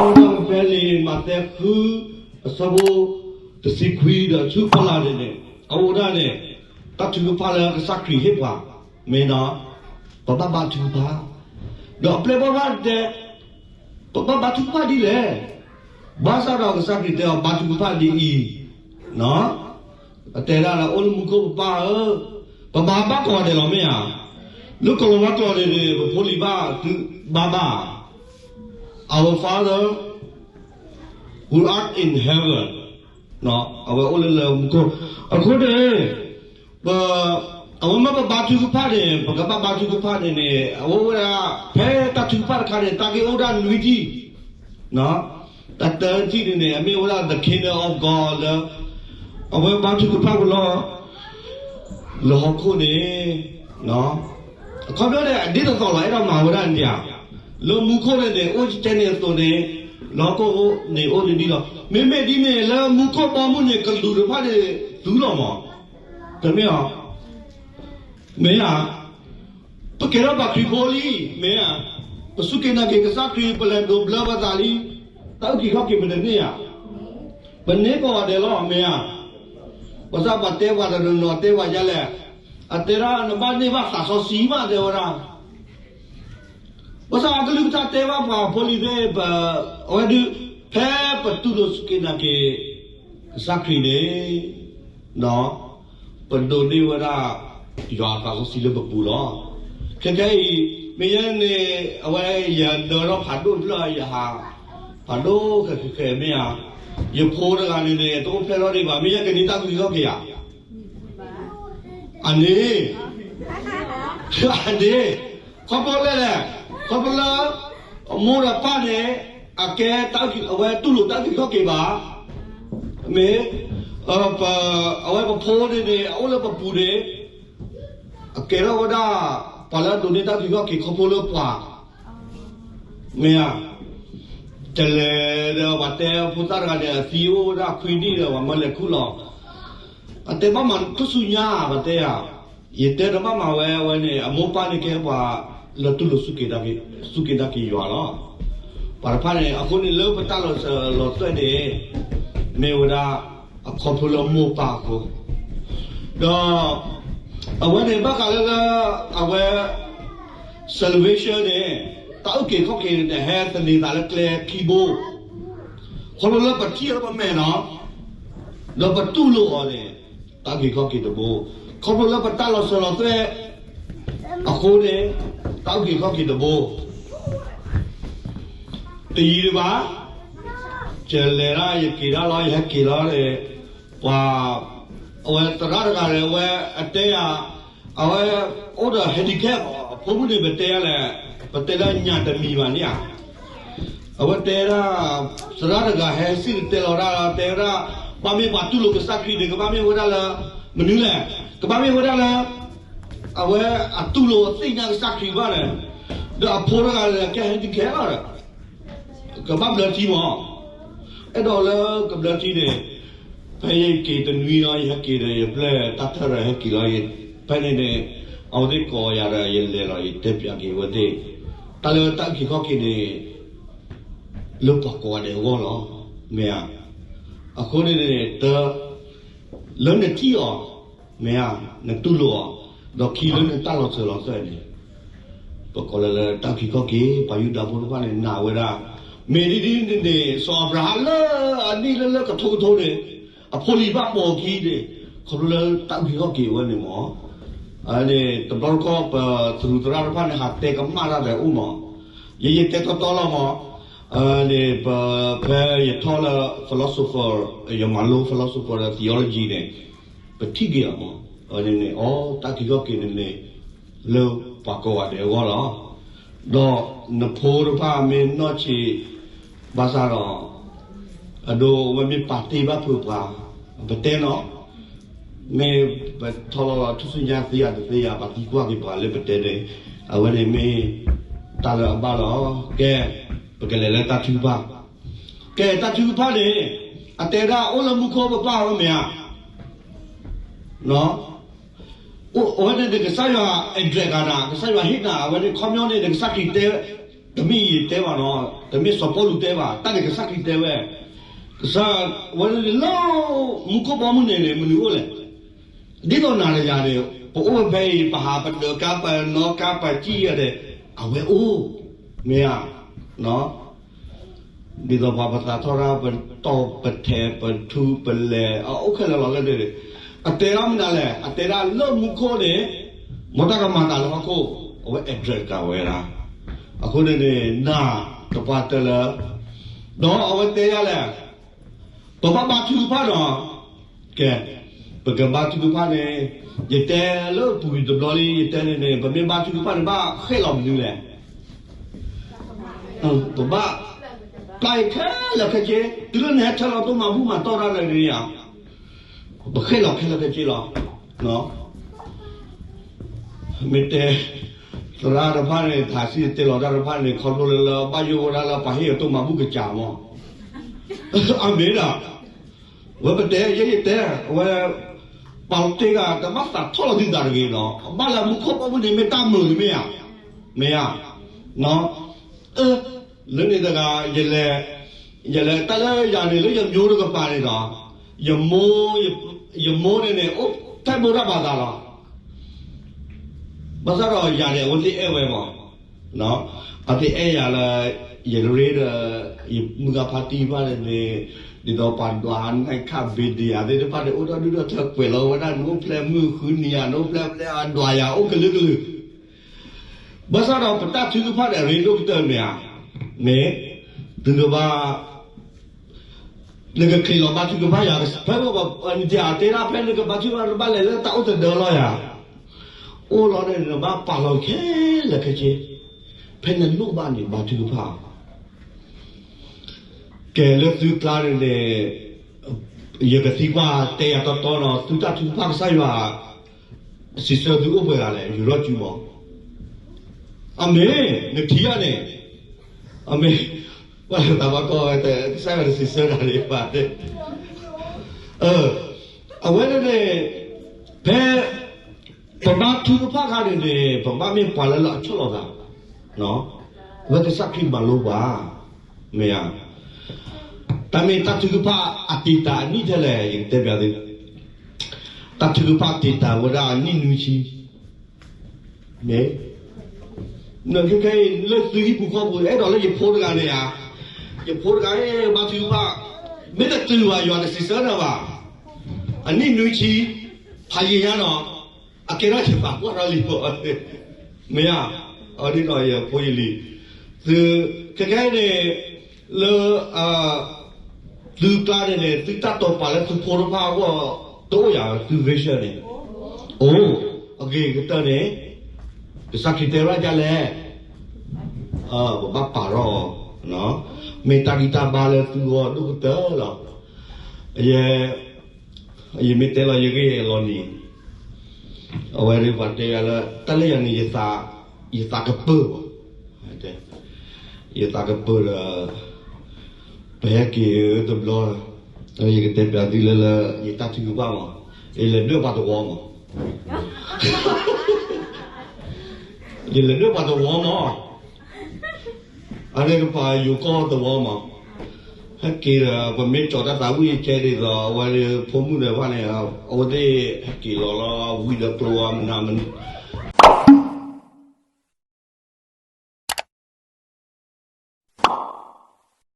အိၣ်ဒၣ်ဖဲလံာ်မးသဲဃု အဆၢဖိတဆံခွံဒီးဆူဖီလာ်န့ၣ်န့ၣ် အအိၣ်ဒၣ်န့ၣ် တၢ်ထုကဖၣ်လၢကစၢ်ခရံာ်ဟ့ၣ်ပှၤ မ့ၢ်နီၤ ပဘၣ်ဘါထုကဖၣ်, ဒီးအပျဲၢ်ဘီၣ်ဘၣ်တဲ ပဘၣ်ဘါထုကဖၣ်ဒ်လဲၣ်, ဘၣ်ဆၣ်ဒီးကစၢ်ခရံာ်တဲအီၤ ဘါထုကဖၣ်ဒ်အံၤ, အတဲဒၣ်လၢအိၣ်လၢမူခိၣ်ပပၢ်ဧၢ, ပဘါဘၣ်ကိးဂၤဒဲးလီၤမ့ၢ်ဧါ, လၢကိၤလၤဝါကျိာ်န့ၣ်န့ၣ် ပဖိလံၤဘၣ်သုဘါဘၣ်, Our Father who art in heaven, အဝဲအိၣ်လၢလၢမူခိၣ်, အဃိန့ၣ် ပ အဝဲမ့ၢ်ပဘါထုကဖၣ်န့ၣ် ပကဘၣ်ဘါထုကဖၣ်န့ၣ်န့ၣ် အဝဲဝဲဒၣ် ဖဲတၢ်ထုကဖၣ်တခါန့ၣ် တၢ်ဂ့ၢ်အိၣ်ဒၣ်နွံထံၣ်, တၢ်တထံၣ်န့ၣ်န့ၣ် အမ့ၢ်ဝဲဒၣ် the kingdom of God လၢ အဝဲဘါထုကဖၣ်ဝဲလီၤ လၢဟီၣ်ခိၣ်န့ၣ်, အခီပညီန့ၣ် အဒ်သိးသိးလီၤ အဲၣ်ဒိးမၤဝဲဒၣ်န့ၣ်ဧါ, လၢမူခိၣ်န့ၣ်န့ၣ် အိၣ်ကတဲန့ၣ်အသိးန့ၣ် လၢဟီၣ်ခိၣ်န့ၣ်အိၣ်န့ၣ်ဒ်လီၤ. မ့မ့ၢ်ဒ်န့ၣ် လၢမူခိၣ်ဘီမုၢ်န့ၣ် ကလူးတဖၣ်န့ၣ် သူလီၤမး, တမ့ၢ်ဧါ, မ့ၢ်ဧါ, ပကဲထီၣ်ပှၤခရံာ်ဖိလံ, မ့ၢ်ဧါ, ပစူၢ်က့ၤနာ်က့ၤကစၢ်ခရံာ် ပလဲၤဒိးဘျၢပသးလံ, တၢ်အုၣ်က့ၤခီၣ်က့ၤပတန့ၢ်ဧါ, ပန့ၢ်ကိးဂၤဒဲးလီၤ, မ့ၢ်ဧါ, ဘၣ်ဆၣ်ပှၤတဲပှၤတနီၤနီၤတဲပှၤဒ်လဲၣ်, အတဲဒၣ်နဘၣ်န့ၢ်ဘၣ်သးစီဆှံမး တဲဝဲဒၣ် ဘၣ်ဆၣ်အကလုၢ်ကထါတဲဘၣ်ပှၤဖိလံၤသ့ၣ် အဝဲဒုး ဖဲပတူၢ်လိာ်စူၢ်က့ၤနာ်က့ၤ ကစၢ်ခရံာ်န့ၣ် ဒီး ပဒိးန့ၢ်ဝဲဒၣ် ယွၤအသးစီဆှံလၢပပူၤလီၤ. ခဲခဲအံၤ မ့ၢ်ယဲန့ၣ် အဝဲယဒၢထီၣ်ဖးဒိၣ်တဖျၢၣ် ယဟး ဖးဒိၣ်ဃဲးဃဲးမ့ၢ်ဧါ, ယဖိတဂၤန့ၣ်န့ၣ် တအိၣ်ဖျဲၣ်ထီၣ်ဒံးဘၣ် မ့ၢ်ယဲကန့ၢ်တၢ်အုၣ်က့ၤခီၣ်က့ၤဧါ အန့ၣ် အန့ၣ် ခီဖျိလဲၣ်လဲၣ်, ခီဖျိလၢ အမိၢ်ဒီးပၢ်န့ၣ် အကဲတၢ်အုၣ်က့ၤ အဝဲတူၢ်လိာ်တၢ်အုၣ်က့ၤခီၣ်က့ၤဘၣ်, မ့ၢ် အဝဲပဖိန့ၣ်န့ၣ် အအိၣ်လၢပပူၤန့ၣ် အကဲထီၣ်ဝဲဒၣ် ပှၤလၢအဒိးန့ၢ်တၢ်အုၣ်က့ၤခီၣ်က့ၤခီဖျိလၢပှၤ မ့ၢ်ဧါ, တလဲၤဒီးပှၤတဲဖိသၣ်တဂၤန့ၣ် အသံအိၣ်ဝဲဒၣ်ခွံနံၣ်ဒီး ပှၤမၢလဲၤခူၣ်လီၤ, အတဲဘၣ်မၤထူၣ်ဆူညါ ပှၤတဲဧါ, ယတဲတဘၣ်မၤဝဲ အဝဲန့ၣ် အမိၢ်ပၢ်န့ၣ်ကဲပှၤလၢတူၢ်လိာ်စူၢ်က့ၤနာ်က့ၤယွၤလီၤ. ပှၤတဖၣ်န့ၣ် အဃိန့ၣ်လၢပတၢ်လီၤစၢၤလီၤသွဲၣ်န့ၣ် မ့ၢ်ဝဲဒၣ် အခီဖျိလၢမိၢ်ပၢ်အဃိ, ဒီး အဝဲန့ၣ်ဘၣ်ဃးလၢလၢ အဝဲ salvation န့ၣ် တၢ်အုၣ်က့ၤခီၣ်က့ၤန့ၣ် ဟဲသန့ၤသးလၢကျဲခံဘိ, ခီဖျိလၢပထံၣ်အီၤလၢပမဲာ်နီၤ, ဒီးပတူၢ်လိာ်အီၤန့ၣ် တၢ်အုၣ်က့ၤခီၣ်က့ၤတဘိ, ခီဖျိလၢပတၢ်လီၤစၢၤလီၤသွဲၣ်အဃိန့ၣ် တၢ်အုၣ်က့ၤခီၣ်က့ၤတဘိ တယံၤဒံးဘၣ်, ယလဲၤဒၣ်ယက့ၤဒၣ်လီၤ ယဟဲက့ၤလီၤန့ၣ်, ပှၤ အဝဲသရၣ်တဂၤန့ၣ် အဝဲအတဲယၤ, အဝဲအိၣ်ဒီး handicap အဖိမုၣ်န့ၣ် ပတဲယၤလဲၣ်, ပတဲဒၣ်ညၣ်တမံၤဘၣ်န့ၣ်ဧါ, အဝဲတဲဒၣ် သရၣ်တဂၤဟဲစံၣ်တဲၤတဲလီၤတၢ် တဲဝဲဒၣ် ဘၣ်မ့ၢ်ပှၤတူၢ်လိာ်ကစၢ်ခရံာ်န့ၣ် ကဘၣ်မ့ၢ်ဝဲဒၣ်လၢ မနုၤလဲၣ်, ကဘၣ်မ့ၢ်ဝဲဒၣ်လၢ အဝဲအတူၢ်လိာ်အသ့ၣ်ညါကစၢ်ခရံာ်ဘၣ်ဒီး, ဒီးအဖိတဂၤန့ၣ် ကဲ handicap လီၤဒီး ကဘၣ်ဘျၢထံမး, အဲၣ်ဒိးလၢကဘျၢထံန့ၣ်, ဖဲယက့ၤတနွံလီၤ ယဟဲက့ၤဒီး ယပျဲၢ်တၢ်ထၢၣ်ဒီးဟဲက့ၤလီၤ, ဖဲန့ၣ်န့ၣ် အဝဲသ့ၣ်ကိးယၤဒီး ယလဲၤလီၤ ယတဲပၠးက့ၤအဝဲသ့ၣ်, တၢ်လၢတၢ်အုၣ်က့ၤခီၣ်က့ၤန့ၣ် လၢပှၤကိးဂၤဒဲးအဂီၢ်လီၤ, မ့ၢ်ဧါ, အဃိန့ၣ်န့ၣ် တ လၢနထံၣ်အီၤ, မ့ၢ်ဧါ, နတူၢ်လိာ်အီၤ, ဒီးခံလၢနတၢ်လီၤစၢၤလီၤသွဲၣ်န့ၣ်, ပကိးလၢလၢတၢ်အုၣ်က့ၤခီၣ်က့ၤ ပှၤယူဒၤဖိတဖၣ်န့ၣ် နာ်ဝဲဒၣ်, မ့ၢ်ဒ်န့ၣ်န့ၣ် စီၤအၤဘြၤဟၣ်လၢအနံၣ်လၢလၢကထိကထိန့ၣ်, အဖိလံၤဘၣ်ပိာ်အခံန့ၣ်, ခီဖျိလၢတၢ်အုၣ်က့ၤခီၣ်က့ၤဝဲန့ၣ်မး, န့ၣ် တဘျီတခီၣ် ပသရူးသရၣ်တဖၣ်န့ၣ် ဟးတဲကမၣ်တၢ်ဒီးအိၣ်မး, ယယတဲတီတီလီၤမး, န့ၣ် ပ ဖဲယထီၣ်လၢ philosopher, ယမၤလိ philosopher ဒီး theology န့ၣ်, ပထံၣ်က့ၤအီၤမး, န့ၣ်န့ၣ် အိ တၢ်အုၣ်က့ၤခီၣ်က့ၤန့ၣ်န့ၣ် လၢပှၤကိးဂၤဒဲးအဂီၢ်လီၤ, ဒီးနဖိတဖၣ်မ့ၢ်နီၢ်ဆံး, ဘၣ်ဆၣ်ဒီး အဒိ အဝဲမ့ၢ်ပာ်တ့ၢ်ဘၣ်ဖုးပှၤ, ပတဲနီၤ, မ့ၢ်ပထီၣ်လီၤလီၤထူၣ်စုညါသ့ဧါတသ့ဧါ ပှၤသံကွၢ်က့ၤပှၤလၢပတဲန့ၣ်, အဝဲန့ၣ်မ့ၢ်တၢ်လၢအဘၣ်လီၤ, ကဲ, ပကလဲၤလၢတၢ်ထုကဖၣ်, ကဲ တၢ်ထုကဖၣ်န့ၣ်, အတဲဒၣ်အိၣ်လၢမူခိၣ်ပပၢ်ဝဲမ့ၢ်ဧါ, အဝဲန့ၣ်န့ၣ် ကစၢ်ယွၤ address ဂၤနၤ, ကစၢ်ယွၤဟ့ၣ်နၤ, အဝဲန့ၣ်ခီပညီန့ၣ် ကစၢ်ခရံာ်တဲ တမ့ၢ်ယတဲဘၣ်နီၤ, တမ့ၢ်စီၤပီလူးတဲဘၣ်, တၢ်န့ၣ်ကစၢ်ခရံာ်တဲဝဲ, ကစၢ်ဝဲလၢမူခိၣ်ဘီမုၢ်န့ၣ်န့ၣ် မနုၤအိၣ်လဲၣ်. ဒ်သိးနၤဒီးယၤန့ၣ် ပအိၣ်ဝဲဖဲအံၤ ပဟးပဒၢးကါ ပနီၣ်ကါ ပစံၣ်ယၤဒီး အဝဲအိၣ်, မ့ၢ်ဧါ. ဒ်သိးပှၤပသးထီၣ်တၢ် ပတီၢ်ပထဲး ပထူပလဲၤ အအိၣ်ခဲလၢာ်လီၤလၢန့ၣ်, အတဲဒၣ်မနုၤလဲၣ်, အတဲဒၣ်လၢမူခိၣ်န့ၣ် မ်တၢ်ကမၤသးလၢဟီၣ်ခိၣ်, အဝဲ address ကၤဝဲဒၣ်. အဃိန့ၣ်န့ၣ် နၤတပှၢ်တၢၢ်လၢ, ဒီးအဝဲတဲယၤလဲၣ်, ပဘၣ်ဘါထုကဖၣ်ဒီး, ကဲ, ပကဘါထုကဖၣ်န့ၣ်, ယတဲလၢပူၤကွံာ်တဘျီလံ ယတဲန့ၣ်န့ၣ် ပမ့ၢ်ဘါထုကဖၣ်န့ၣ် ဘၣ်ဃ့ၣ်လီၤမနုၤလဲၣ်. ပဘၣ်ပျၢ်အံၤခဲလၢာ်ခဲဆ့, တုၤလၢနဟဲထၢလီၤတိၢ်မၤဘူၣ်မၤတီၢ်တၢ်လၢန့ၣ်ဧါ, ပဃ့ၣ်လီၤခဲလၢာ်ခဲဆ့လီၤ. မ့ၢ်တဲ, သရၣ်တဖၣ်န့ၣ် ထးစံၣ်တဲလီၤတၢ်တဖၣ်န့ၣ် ခီဖျိလၢလၢဘၣ်ယိၣ်ဝဲဒၣ်လၢပှၤဟ့ၣ်အတိၢ်မၤဘူၣ်ကစၢ်မး, အမ့ၢ်ဒၣ်, ဝဲပတဲ ယဲယတဲ, အဝဲ, ပှၤတ့ၢ်ဂၤ တဘၣ်သးထီၣ်လီၤသုသးတဂ့ၤနီၤ, အဘၣ်လၢမူခိၣ်ဘီမုၢ်န့ၣ်မ့ၢ်တၢ်မုာ်န့ၣ်မ့ၢ်ဧါ, မ့ၢ်ဧါ, လၢန့ၣ်တဂၤ, ယလဲၤ, ယလဲၤတၢ်လၢယၤန့ၣ် လၢယမိၢ်တကပၤန့ၣ်ဒီး, ယမိၢ်, ယမိၢ်န့ၣ်န့ၣ် အိၣ်ထဲမိၢ်တၢ်ဘၣ်သးလီၤ. ဘၣ်ဆၣ်ဒီးယၤန့ၣ် အဝဲသ့ၣ်အဲၣ်ဝဲမး, အဝဲသ့ၣ်အဲၣ်ယၤလၢ, ယရ့ဒီး, ယမုၢ်ဂၤဖါတံၢ်တဖၣ်န့ၣ်န့ၣ်, ဒ်သိးပှၤဒွးနံၣ်ခၣ်ဘ့ဒံးဧါသ့ၣ်တဖၣ်န့ၣ် အိၣ်ဒီးဒုၣ်ဒီးထၢကွဲးလီၤဝဲဒၣ် နအိၣ်ဖျဲၣ်မုၢ်ဃုနံၤဧါ နအိၣ်ဖျဲၣ်ဖျဲၣ်ဧါ ဒွးယၤအိၣ်ကလုာ်ကလုာ်, ဘၣ်ဆၣ်ဒီးပတၢ်ထုကဖၣ်န့ၣ် အရ့ဒိၣ်ကတၢၢ်မ့ၢ်ဧါ, မ့ၢ်, သုကဘၣ် နကချ့းလီၤဘါထုကဖၣ်ယၤ, ဖဲ, နတတဲဒၣ်ဖဲနကဘါထုကဖၣ် နဘၣ်လဲၤလၢတၢ်အိၣ်သဒၢလီၤယၤ, အိၣ်လီၤန့ၣ် နဘၣ်ပာ်လီၤခဲလၢာ်ခဲဆ့, ဖဲနလိၣ်ဘၣ်န့ၣ် ဘါထုကဖၣ် ကဲလၢသုကျါန့ၣ်န့ၣ်, ယကသံကွၢ်တဲယၤတီတီနီၤ, သုတၢ်ထုကဖၣ်ကစၢ်ယွၤ, စံးဆၢသုအိၣ်ပှဲၤဂၤလဲၣ်, ယူၤထီၣ်စုမး, အမ့ၢ်, နထံၣ်ဧါန့ၣ်, အမ့ၢ်, ပှၤလၢတၢ်ဘၣ်ကီၢ်ဝဲတဲ ကစၢ်ယွၤတစံးဆၢတၢ်န့ၣ်ဘၣ်, အဝဲန့ၣ်န့ၣ်, ဖဲ, ပဘါထုကဖၣ်ခါန့ၣ်န့ၣ် ပဘၣ်မ့ၢ်ပှၤလၢလၢအဆီၣ်လီၤသး, အဝဲကစၢ်ခရံာ်မၤလိပှၤ, မ့ၢ်ဧါ, တၢ်မ့ၢ်တၢ်ထုကဖၣ်အတံာ်တာ်အနံၣ်ထဲလဲၣ် ယကတဲပျးသု, တၢ်ထုကဖၣ်တံာ်တာ်ဝဲဒၣ်အနံၣ်နွံဆံ, မ့ၢ်, နခဲခဲအံၤ လၢသုဟံၣ်ပူၤဃီပူၤ အဲၣ်ဒိးလၢယဖိတဂၤန့ၣ်ဧါ, ယဖိတဂၤအံၤ ဘါထုကဖၣ်, မ့ၢ်တတုၤဘၣ် ယွၤတစံးဆၢနၤဘၣ်, အနံၣ်နွံဆံ, ဖးယံာ်ညါနီၤ, အကဲထီၣ်ယပာ်ကွၢ်ထီၣ်လံ, မ့ၢ်ဧါ, အဒ်န့ၣ်ယဖိယလံၤ, သု, ခဲခဲအံၤန့ၣ်, လၢ, သုကျါန့ၣ်န့ၣ် သုတၢ်တိာ်ပာ်လၢသုဖိတဖၣ်အဂီၢ်, တအိၣ်ယၤသု vision န့ၣ်, အိၣ်, အဂ့ၤကတၢၢ်န့ၣ်, ကစၢ်ခရံာ်တဲဝဲဒၣ်ဒ်လဲၣ်, ပဘၣ်ပာ်ထီၣ်အီၤ, မ့ၢ်တၢ်ဂံၢ်တၢ်ဘါလၢသုဂီၢ်ဒိၣ်ကတၢၢ်လီၤ, ယဲ ယမ့ၢ်တဲလီၤယဂ့ၢ်လီၤန့ၣ်, အဝဲဒၣ်ပှၤတဲယၤလၢ တၢ်လၢယၤန့ၣ်, ယသးကပၢၢ်ဘၣ်, ယသးကပၢၢ်ဒီး, ပဟဲက့ၤတဘျီ, ယကတဲပျးသုလၢလၢ ယတၢ်ထုကဖၣ်မး, ယလဲၤဒွဲၣ်ပှၤသဝီမး, ယလဲၤဒွဲၣ်ပှၤသဝီမး အန့ၣ်ကပၤယိၤကီၢ်သဝီမး, ဟဲက့ၤဒီး ပမ့ၢ်ကၠီၤတၢ်သးဝံၣ်ကဲဒ်သိး အဝဲဒၣ်ဖိမုၣ်ဒီးဘၣ်န့ၣ်, အဝဲသ့ၣ်ဟဲက့ၤလီၤလီၤ ဝံၤဒီးကျိဝါမနၤမနၤ,